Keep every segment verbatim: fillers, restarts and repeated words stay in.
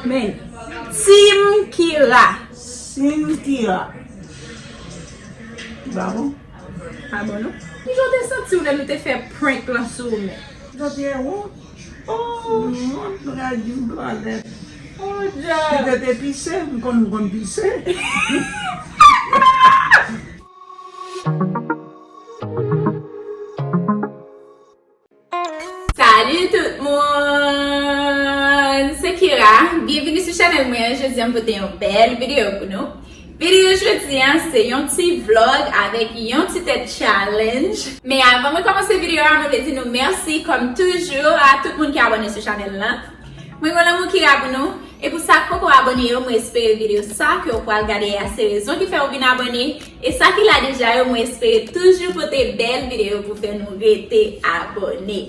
Men, Team Kira. Team Kira. Bravo. Pa bon, non? Kijan w te santi w lè nou te fè prank lan sou ou menm? Sa te wont. Oh, wont, nou ka di w dwa lèt. Oh, Jack. Petèt te pise, m konn, m konn pise. Salut tout moun! Se Kira. Byenvini sou chanèl mwen an. Jodi a, m pote yon bèl videyo pou nou. Videyo jodi a, se yon ti vlog avèk yon ti tèt challenge. Men avan mwen kòmanse videyo a, mwen vle di nou mèsi, kòm toujou, a tout moun ki abòne sou chanèl lan. Mwen gen lanmou Kira pou nou. E pou sa k poko abòne yo, mwen espere videyo sa ke w pral gade a se rezon ki fè w vin abòne. E sa ki la deja yo, mwen espere toujou pote bèl videyo pou fè nou rete abòne.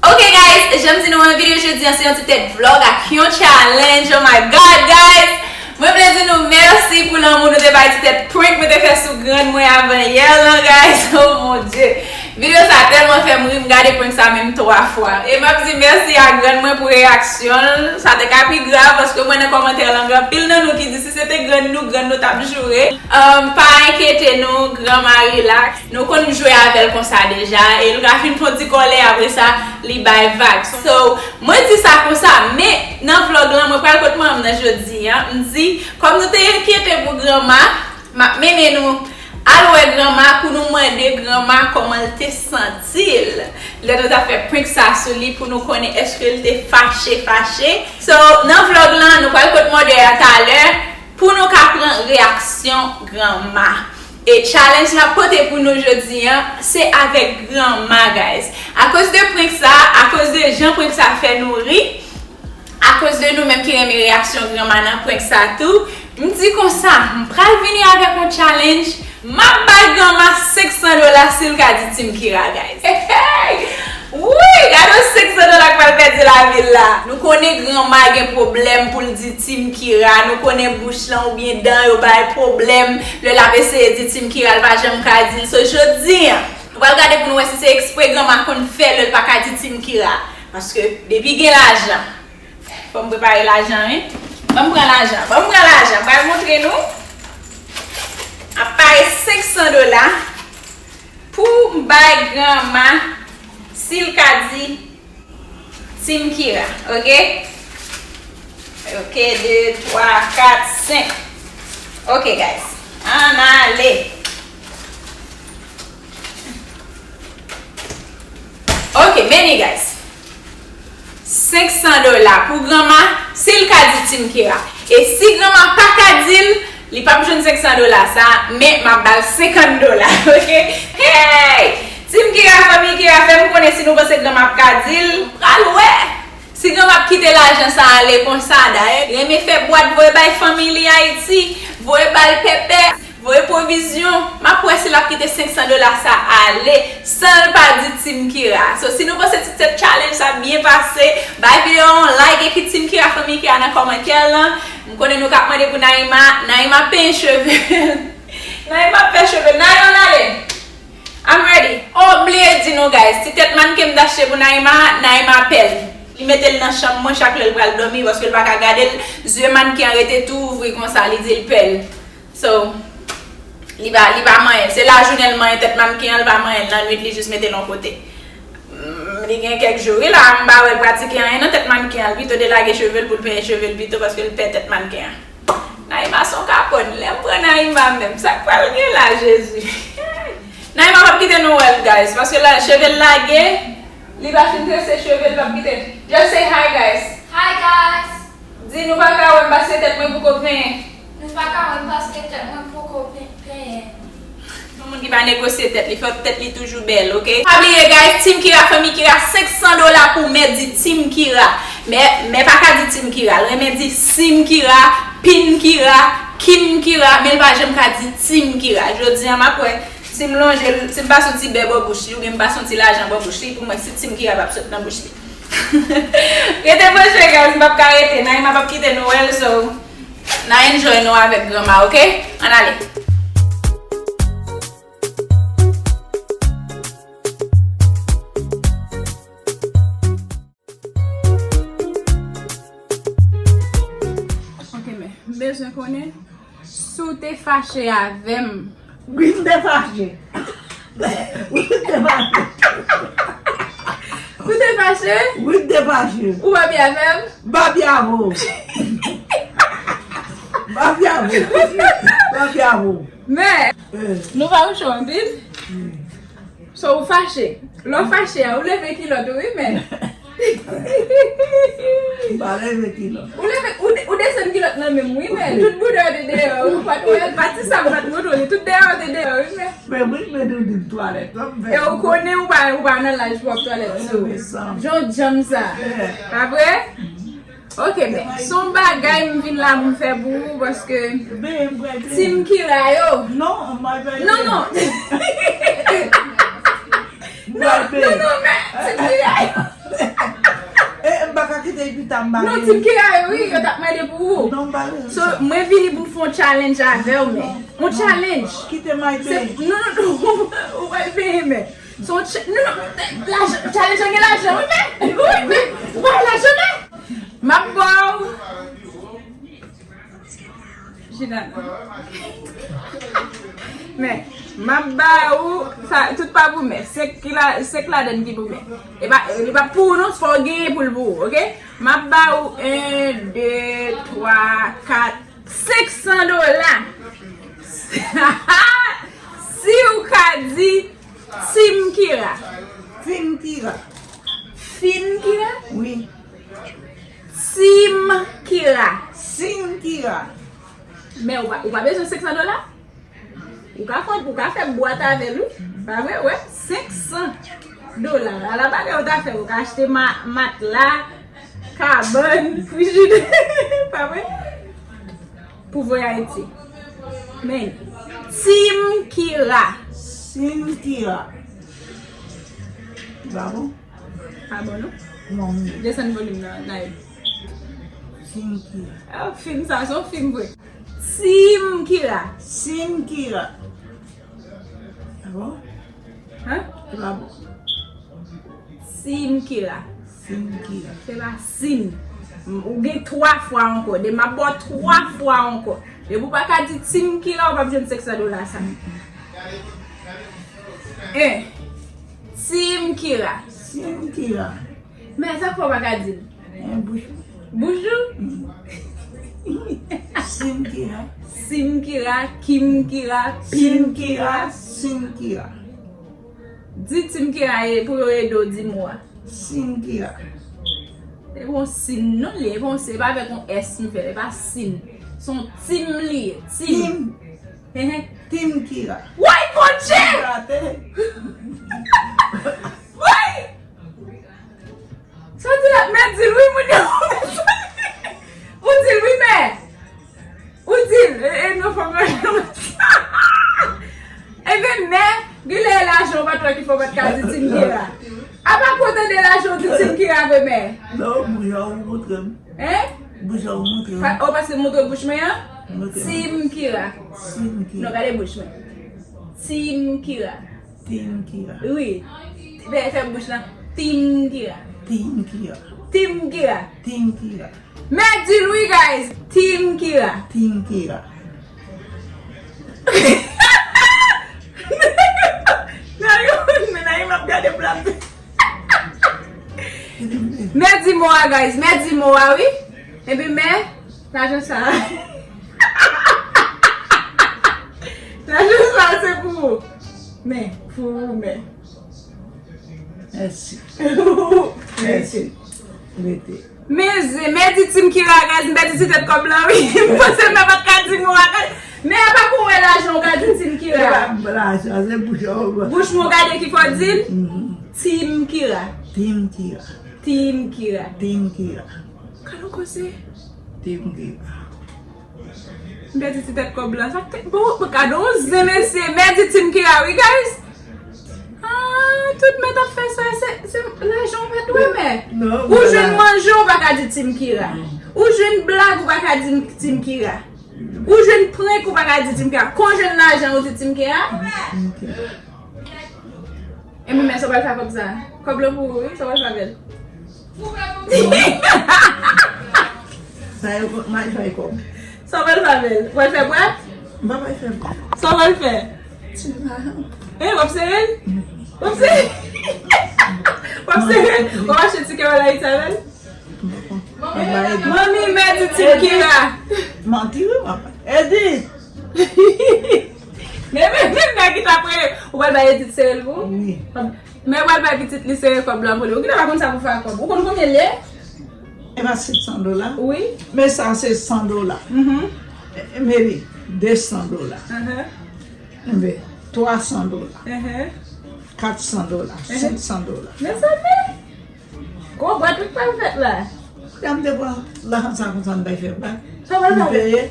Ok guys, jan m di nou an, videyo jodi an se yon ti tèt vlog ak yon challenge. Oh my God, guys! Mwen vle di nou mèsi pou lanmou nou te bay ti tèt prank mwen te fè sou grann mwen avan yè lan, guys. Oh mon Dieu! Videyo sa tèlman fè m ri, m gade prank sa menm twa fwa. E m ap di mèsi a grann mwen pou reyaksyon l. Sa te ka pi grav, paske mwen nan kòmantè lan, gen anpil nan nou ki di si se te grann nou, grann nou t ap joure. Um, pa enkyete nou, granma relax. Nou konn jwe avè l konsa deja, e l ka fin fè yon ti kòlè, apre sa, li bay vag. So, mwen di sa konsa, men nan vlog lan, mwen pral kot manman m nan jodi a. M di, kòm nou te enkyete pou granma, m ap mennen nou al wè granma pou nou mande granma kòman l te santi l lè nou t ap fè prank sa sou li, pou nou konnen èske l te fache, fache. So, nan vlog lan, nou pral kot mòdè a talè pou nou ka pran reyaksyon granma. E challenge m ap pote pou nou jodi an, se avèk granma, guys. Akoz de prank sa, akoz de jan prank sa fè nou ri, akoz de nou menm ki renmen reyaksyon granma nan prank sa tou, m di konsa, m pral vini avèk yon challenge, m ap bay granma senk san dola si l ka di Team Kira, guys. Hey, hey! Wouyy, gade yon senk san dola k pral pèdi lavi l la. Nou konnen granma gen pwoblèm pou l di Team Kira. Nou konnen bouch lan oubyen dan yo bay pwoblèm lè l ap eseye di Team Kira, l pa janm ka di l. So, jodi a, nou pral gade pou nou wè si se ekspre granma konn fè lè l pa ka di Team Kira. Paske depi gen lajan, fò m prepare lajan, wi. Ban m pran lajan, ban m pran lajan. M pral montre nou. Ap pare senk san dola pou m bay granma si l ka di Team Kira, ok? Ok, de, twa, kat, senk. Ok, guys. Ann ale. Ok, men li, guys. Senk san dola pou granma, si l ka di Team Kira. E si granma pa ka di l, li p ap jwenn senk san dola sa, men m ap ba l senkant dola, ok? Hey! Team Kira, fanmi Kira, fè m konnen si nou panse granma ap ka di l. M pral wè. Si granma ap kite lajan sa ale konsa, dayè, renmen fè bwat voye bay fanmi li Ayiti, voye ba l pèpè. Voye pwovizyon, m ap wè si l ap kite senk san dola sa ale san l pa di Team Kira. So, si nou panse ti tèt challenge sa byen pase, bay videyo a yon like, ekri Team Kira, fanmi Kira nan kòmantè lan. M konnen nou k ap mande pou Naïma, Naïma penyen cheve l. Naïma ap fè cheve l. Naïma, ann ale. I'm ready. Oh, m bliye di nou, guys, ti tèt mannken m t achte pou Naïma, Naïma pè l. Li mete l nan chanm mwen chak lè l pral dòmi, paske l pa ka gade l. Zye mannken an rete tou ouvri konsa, li di l pè l. So, li pa, li pa manyen. Se lajounen l manyen tèt mannken an, li pa manyen l lannwit, li jis mete l yon kote. Mm, li gen kèk jou, wi la, m pa wè l pratike anyen nan tèt mannken an. Li pito delage cheve l pou l penyen cheve l pito, paske l pè tèt mannken an. Naïma se yon kapòn. Lè m pran Naïma menm, sa k pral gen la, Jezi? Naïma p ap kite nou wè l, guys, paske la, cheve l lage, li pa fin trese cheve l, l p ap kite. Just say hi, guys. Hi, guys. Di nou pa ka wè m paske tèt mwen poko penyen. Nou pa ka wè m paske tèt mwen poko pen-, penyen. Yon moun ki pa negosye tèt li, fòk tèt li toujou bèl, ok? Pa bliye, guys, Team Kira, fanmi Kira, senk san dola pou mè di Team Kira. Mè, mè pa ka di Team Kira, l renmen di Sim Kira, Pin Kira, Kim Kira, men l pa janm ka di Team Kira. Jodi a, m ap wè si m lonje l, si m pase yon ti bè bò bouch li, oubyen m pase yon ti lajan bò bouch li, pou m wè si Team Kira p ap sot nan bouch li. Rete branche, guys, m p ap ka rete. Naïma p ap kite nou wè l, so, n a enjoy nou avèk granma, ok? Ann ale. Konnen, si w te fache avè m. Wi, m te fache. Wi, m te fache. Ou te fache? Wi, m te fache. Ou pa byen avè m? M pa byen avè w. M pa byen avè w. M pa byen avè w. Men, eh, nou pa wouch anpil. Hmm. So, ou fache. Lè w fache a, ou leve kilòt ou, wi, men. M pa leve kilòt. Ou leve, ou de-, ou desann kilòt nan men m, wi, men. Tout boudè w te deyò, wi, ou pa t wè, pati sa m pa t montre w li, tout dèyè w te deyò, wi, men. Men wi, men nou di m twalèt, non, m fè. E ou konnen ou pa, ou pa nan laj pou w ap twalèt sou. Jan w djanm sa. Eh. Pa vre? Ok, men, se yon bagay m vin la pou m fè pou ou, paske Team Kira yo. Non, non, non. Non, non, non, men, Team Kira yo. Eh, m pa ka kite pita m bagay. Non, Team Kira yo, wi, yo t ap mande pou ou. Non, m pa bezwen sa. So, mwen vini pou m fè yon challenge avè w, men. Yon challenge. Kite m ay peye. Non, non, non, ou pa peye, men. Se yon ch-, non, non, lajan, challenge an gen lajan, wi, men. Wi, men. Ou pa wè lajan, men. M ap ba w. Jina. Men, m ap ba ou, sa, tout pa pou mè. Senk ki la, senk ladann ki pou mè. E pa, li pa pou ou non, fò w genyen pou l pou ou, ok? M ap ba ou en, de, twa, kat, senk san dola. Si ou ka di Team Kira. Fin Kira. Fin Kira? Wi. Team Kira. Sim Kira. Men ou pa, ou pa bezwen senk san dola? Ou ka fè, ou ka fè bwat avè l, wi. Pa vre, wè, senk san dola. Ala bagay ou ta fè, ou ka achte ma-, matla, kabann, frijidè. Pa vre? Pou voye Ayiti. Men, Team Kira. Sim Kira. Bravo. Pa bon, non? Non, non. Desann volim nan, Naïm. Sim Kira. Ah, fim sa, se yon fim vre. Team Kira. Sim Kira. Ah bon? Hein? Se pa bon. Team Kira. Sim Kira. Se pa sin. Ou gen twa fwa ankò. De m ap ba w twa fwa ankò. Depi w pa ka di Team Kira, ou p ap jwenn senk san dola sa. Eh. Team Kira. Sim Kira. Men sa k fè w pa ka di l? Eh, bouch mwen. Bouch ou? Mm. Sim Kira. Sim Kira, Kim Kira, Pim Kira. Sim Kira. Di Team Kira e pou yo ede w di mo a. Sim Kira. E bon sin non li, e bon se pa avèk yon S m fè, e pa sin. Se yon Team li ye, Team. Team. Hehe. Team Kira. Woy, Bondye! Woy! Sa w di la, men di l wi, moun yo. Ou di l wi, men. Ou di l, e, e, non, fò mwen. Ebyen, men, gen lè lajan w pa t wè ki fè w pa t ka di Team Kira. Apa kote de lajan w di Team Kira vre, men? Non, bouch ou montre m. Hein? Bouch ou montre m. Pa, ou pase montre bouch mwen an? Montre m. Team Kira. Sim Kira. Non, gade bouch mwen. Team Kira. Team Kira. Wi. Fè, fè bouch lan. Team Kira. Team Kira. Team Kira. Team Kira. Men di l wi, guys. Team Kira. Team Kira. Nan yo, men nan yo m ap gade plat. Men di mo a, guys. Men di mo a, wi. Epi men, lajan sa a. Lajan sa a se pou ou. Men, pou ou, men. Mèsi. Mèsi. Rete. Men zen, men di Team Kira, guys, m pèdi ti tèt kòb lan, wi. M panse m pa t ka di mo a, guys. Men apa pou wè lajan ou ka di Team Kira. Se pa lajan, se bouch ou. Bouch mwen gade ki fò di l. Mhm. Team Kira. Team Kira. Team Kira. Team Kira. Kado koze. Team Kira. M pèdi ti tèt kòb la. Sa k te, bon, bon, gade yon zen, mesye. Mèdi Team Kira, wi, guys. Ah, tout mèt ap fè sa, se, se lajan w mèt wè, men. Non, ou jwenn manje, ou pa ka di Team Kira. Ou jwenn blag, ou pa ka di Team Kira. Ou jwenn prank, ou pa ka di Team Kira. Kon jwenn lajan, ou di Team Kira. Epi men sa w pral fè ak kòb sa. Kòb lan pou ou, wi, sa w pral fè avè l. Sa yo kont maj fè kòb. Sa w pral fè avè l? W pral fè bwat? M pa pral fè bwat. Sa w pral fè? Ti la. Eh, w ap sere l? W ap sere l? W ap sere l? W ap achte tikè w al Ayiti avè l? Manmi, mèt di Team Kira. Manti wi, papa. Edith! Men, men, men, nèg ki t ap rele. Ou pral bay Edith sere l pou ou? Wi. Men w pral bay pitit li sere kòb la pou li. Ou genlè pa konn sa pou fè ak kòb. Ou konn konbyen l ye? E pa sèt san dola? Wi. Men sa se san dola. Mhm. E, e, men li, de san dola. Mhm. Enben, twa san dola. Mhm. Kat san dola. Mhm. Senk san dola. Mezanmi! Gwo bwat wi k pral fèt la. Kounya m te pran lajan sa konsa m bay fè bwat. Sa w pral fè? M peye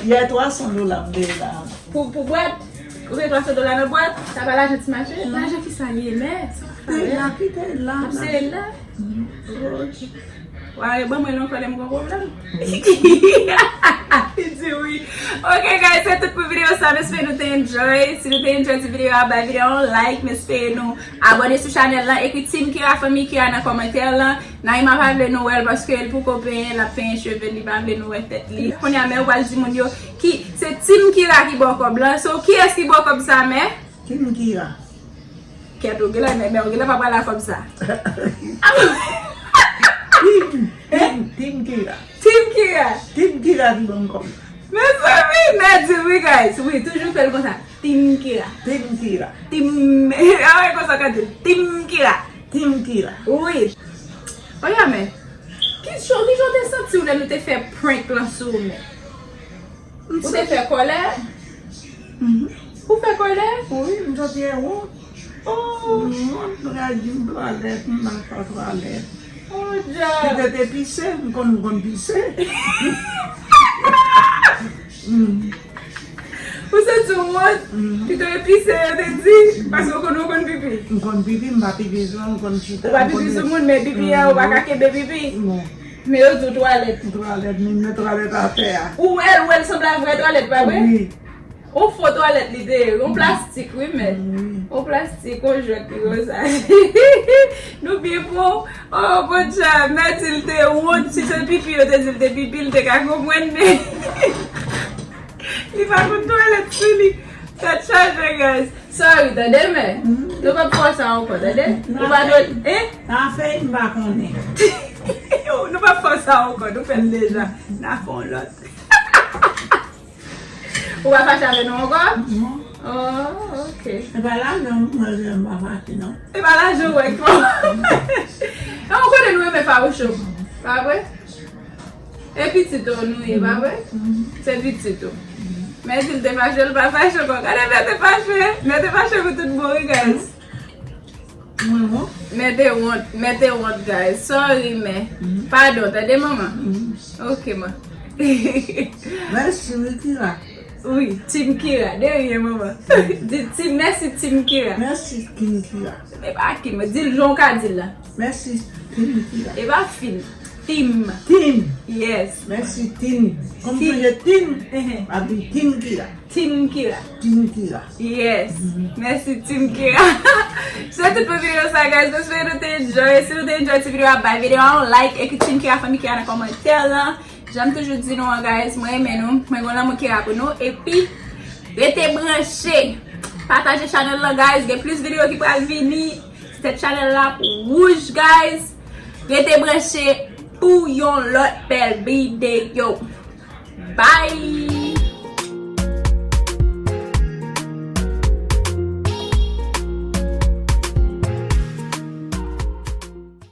yè twa san dola m peye la. Pou, pou bwat? Ou peye twa san dola nan bwat? Sa pa lajan ti mache? Non. Lajan ki sa l ye, men? Sa pa fè la, kite l la. Ap sere l la? Mhm. Wa, e ban mwen non, fè lè m gon pwoblèm. Li di wi. Ok, guys, se tout pou videyo sa. M espere nou te enjoy. Si nou te enjoy ti videyo a, bay videyo a yon like. M espere nou abòne sou chanèl lan. Ekri Team Kira, fanmi Kira nan kòmantè lan. Naïma pa vle nou wè l paske l poko penyen, l ap penyen cheve l, li pa vle nou wè tèt li. Kounye a, men ou pral di moun yo ki se Team Kira ki ba w kòb lan. So, kiyès ki ba w kòb sa, men? Team Kira. Kèt ou, genlè, men, men ou genlè pa pral a kòb sa. Team, Team, Team Kira. Team Kira. Team Kira ki ban m kòb. Mezanmi, mèt di wi, guys. Wi, toujou fè l konsa. Team Kira. Team Kira. Team, ah, wi, konsa w ka di l. Team Kira. Team Kira. Wi. Oya, men. Ki jan, ki jan w te santi w lè nou te fè prank lan sou ou, men? Ou te fè kòlè? Mhm. Ou fè kòlè? Wi, m santi wont. Oh. M wont, m gade m twalèt, m pa fè twalèt. Oh, djab. Si te te pise, m konn, m konn pise. Mm. Ou santi w wont? Mhm. Ki te pise, yo te di, paske w konn, w konn pipi. M konn pipi, m pa pipi sou moun, m konn chita. Ou pa pipi sou moun, men pipi a, ou pa ka kenbe pipi. Non. Men yo di w twalèt. Twalèt, men, men twalèt atè a. Ou wè l, ou wè l sanble ak vrè twalèt, pa vre? Wi. Yon fo twalèt li te ye, yon plastik, wi, men. Wi. Yon plastik, yon jwèt, li konsa. Nou byen pran. Oh, bon djab, mèt di l te wont, si se pipi, yo te di l te pipi, l te ka konprann, men. Li pa konn twalèt sou li. Tèt chaje, guys. Sorry, tande, men. Mhm. Nou p ap fè sa ankò, tande? Nou pa dwe, hein? Nan fèy, m pa konnen. Nou p ap fè sa ankò, nou fè l deja. N a fè yon lòt. Ou pa fache avè nou ankò? Non. Oh, ok. E pa lajan, m wè m pa fache, non. E pa lajan, w wè, kò. E ou konnen nou renmen fawouchou, pa vre? E pitit ou nou ye, pa vre? Mhm. Se pitit ou. Mèt di l te fache, l pa fache ankò. Gade, mèt te fache. Mèt te fache pou tout bon, wi, guys. Mwen wont. Mèt te wont, mèt te wont, guys. Sorry, men. Mhm. Padon, tande, manman? Mhm. Ok, man. Mèsi, wi, Kira. Wi, Team Kira. De rien, manman. Di Team, mèsi, Team Kira. Mèsi, Team Kira. E pa Kim, di l jan w ka di l la. Mèsi, Team Kira. E pa Fim. Team. Team. Yes. Mèsi, Team. Kòm sonje Team, ehe, ap di Team Kira. Team Kira. Team Kira. Yes. Mhm. Mèsi, Team Kira. Se tout pou videyo sa, guys. M espere nou te enjoy. Si nou te enjoy ti videyo a, bay videyo a yon like. Ekri Team Kira, fanmi Kira nan kòmantè lan. Jan m toujou di nou an, guys, mwen renmen nou. Mwen gen lanmou Kira pou nou. Epi, rete branche. Pataje chanèl lan, guys. Gen plis videyo ki pral vini. Tèt chanèl la ap wouj, guys. Rete branche pou yon lòt bèl videyo. Bye!